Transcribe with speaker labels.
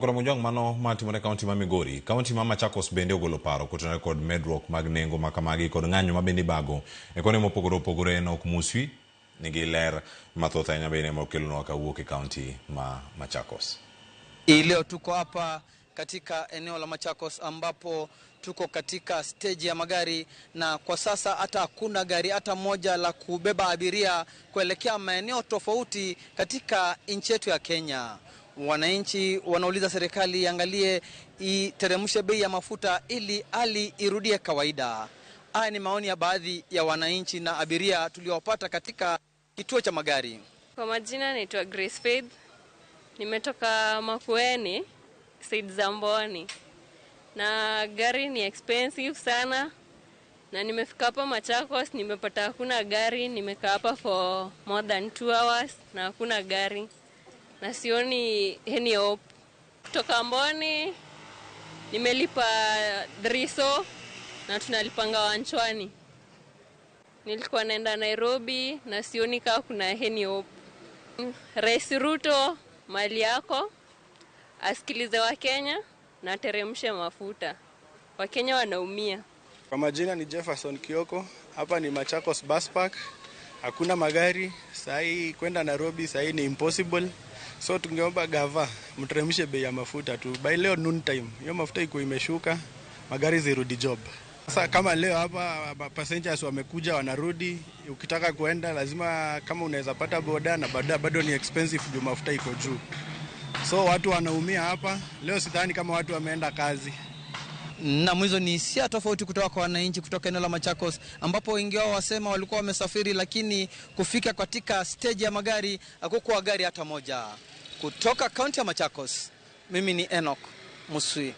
Speaker 1: Koro mano matimore kaunti ma Migori, kaunti ma Machakos bende ogolo paro kotenore kod medruok mag nengo makamagi kod ng'anyo ma bende ibago e konde mopogore opogore. Enock Muswi nigi ler mathoth ahinya bende mokelonwa kawuok e kaunti ma Machakos.
Speaker 2: Leo tuko hapa katika eneo la Machakos ambapo tuko katika steji ya magari, na kwa sasa hata hakuna gari hata moja la kubeba abiria kuelekea maeneo tofauti katika nchi yetu ya Kenya. Wananchi wanauliza serikali iangalie, iteremshe bei ya mafuta ili hali irudie kawaida. Haya ni maoni ya baadhi ya wananchi na abiria tuliowapata katika kituo cha magari.
Speaker 3: Kwa majina naitwa Grace Faith, nimetoka Makueni, side za Mboni, na gari ni expensive sana, na nimefika hapa Machakos nimepata hakuna gari. Nimekaa hapa for more than 2 hours na hakuna gari, na sioni any hope. Kutoka Mboni nimelipa thriso na tunalipanga wanchwani. Nilikuwa naenda Nairobi na sioni kama kuna any hope. Rais Ruto, mali yako, asikilize Wakenya na ateremshe mafuta. Wakenya wanaumia.
Speaker 4: Kwa majina ni Jefferson Kioko, hapa ni Machakos Bus Park. Hakuna magari sahii, kwenda Nairobi sahii ni impossible, so tungeomba gava mteremshe bei ya mafuta tu by leo noon time, hiyo mafuta iko imeshuka, magari zirudi job. Sasa kama leo hapa passengers wamekuja wanarudi, ukitaka kuenda lazima kama unaweza pata boda na boda bado ni expensive juu mafuta iko juu, so watu wanaumia hapa leo. Sidhani kama watu wameenda kazi.
Speaker 2: Na hizo ni hisia tofauti kutoka kwa wananchi kutoka eneo la Machakos, ambapo wengi wao wasema walikuwa wamesafiri, lakini kufika katika steji ya magari hakukuwa gari hata moja. Kutoka kaunti ya Machakos, mimi ni Enoch Muswi.